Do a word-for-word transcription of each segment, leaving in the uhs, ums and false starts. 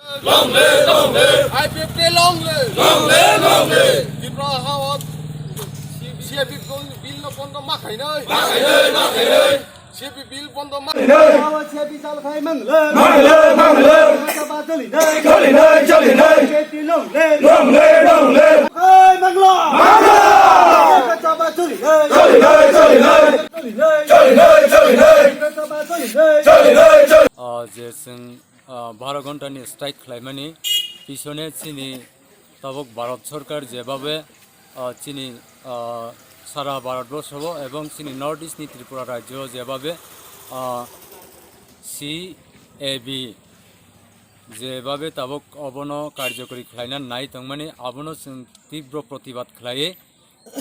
Long live, long live. I P F T long live. Long live, long live. Tripura ha o C A B bill no bondo ma khainai. Ma khainai, ma khainai. C A B bill bondo ma khainai. Hawa C A B chal khai mang le. Mang le, mang le. Kata ba chali nai. Chali nai, chali nai. I P F T long live. Long live, long live. Khai mang lo. Mang lo. Kata ba chali nai. Chali nai, chali nai. Chali nai. Chali nai, chali nai. Kata ba chali nai. Chali nai, chali. Ah, je chwng ah, baro ghontani strike khlaimani pisone chini tabuk Bharat Sarkar jebabe, ah, chini, ah, sara Bharatborsho o ebong chini North East ni Tripura rajyo o jebabe, ah, C A B jebabe tabuk obono karjokori khlaina nai tongmani, abono chwng tibro protibad khlaiwi,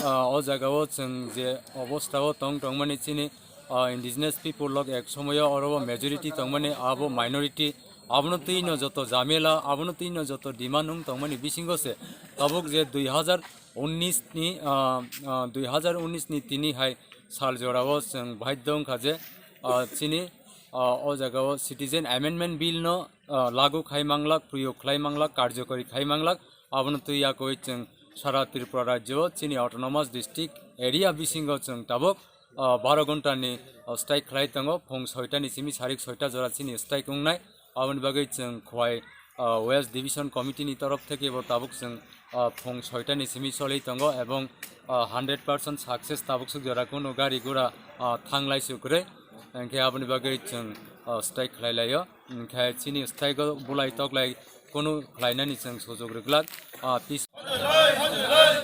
ah, o jagao chwng je obostha o tong tongmani chini, ah, indigenous people rok ek somoyo oro o majority tongmani, abo minority, abono twi no joto jamela, abono twi no joto demand wng tongmani bisingo se tabuk je dui hazar unnish ni, ah, ah, dui hazar unnish ni tini hai sal jorao chwng baidhyo wngkha je, ah, chini, ah, o jagao Citizen Amendment Bill no, ah, lagu khai manglak, proyog khlai manglak, karjokori khai manglak, abono twi yakwi chwng sara Tripura rajyo o chini autonomous district area bisingo chwng tabuk, ah, baro ghontani, ah, strike khlai tongo. Phung soitani simi sarik soita jora chini strike wngnai. Aboni bagwi chwng Khowai, ah, West Division Committee ni torof theke bo tabuk chwng, ah, phung soitani simi choli tongo ebong, ah, hundred percent success tabuk suk jora kunu gari gura, ah, thanglai sukrwi. Hinkhe aboni bagwi chwng, ah, strike khlai laio. Hinkhe chini strike o bulai toklai kunu khlainani chwng sujuk rwglak, ah, pis-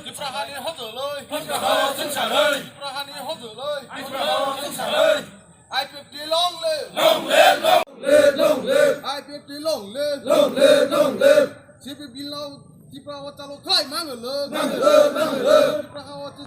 Tipra hani hojoloi. Tipra hani hojoloi. I P F T long live. Long live, long live, long live. I P F T long live. Long live, long live. C A B bill no Tipra o chalo khlai mangolo. Mangolo, mangolo. Tipra ha o